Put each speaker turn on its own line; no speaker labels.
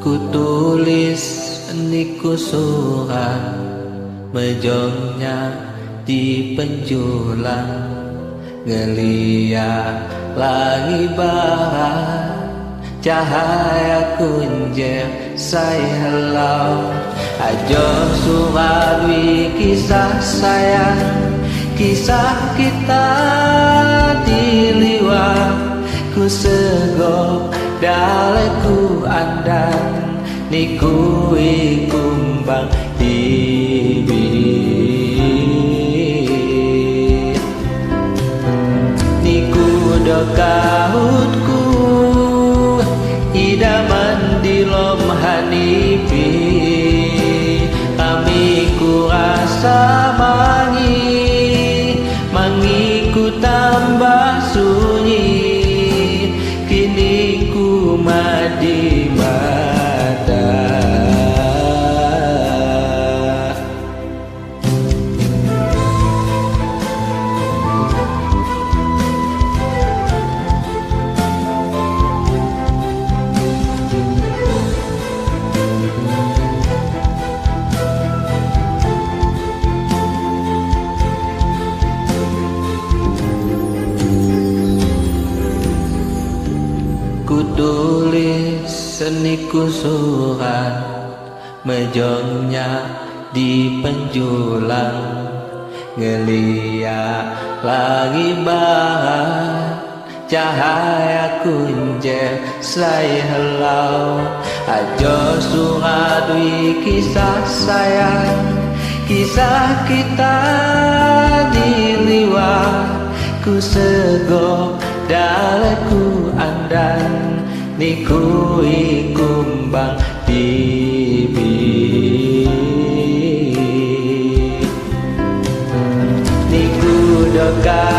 Ku tulis niku surat, mejongnya di penjulang, ngeliat langit barat, cahaya kunjer say helau. Ajo surat wi kisah sayang, kisah kita diliwat. Ku sego daleku andang, niku ikumbang tibi. Niku dokahutku idaman di lom hanipi. Kami ku rasa mangi, mangi ku tambah sunyi. Kini ku madi mata. Ku tulis seniku surat, mejongnya di penjulang, ngeliat langit barat, cahaya kunjer say helau. Ajo surat wi kisah sayang, kisah kita diliwat. Ku sego daleku andang, niku ikumbang tibi. Niku dokahutku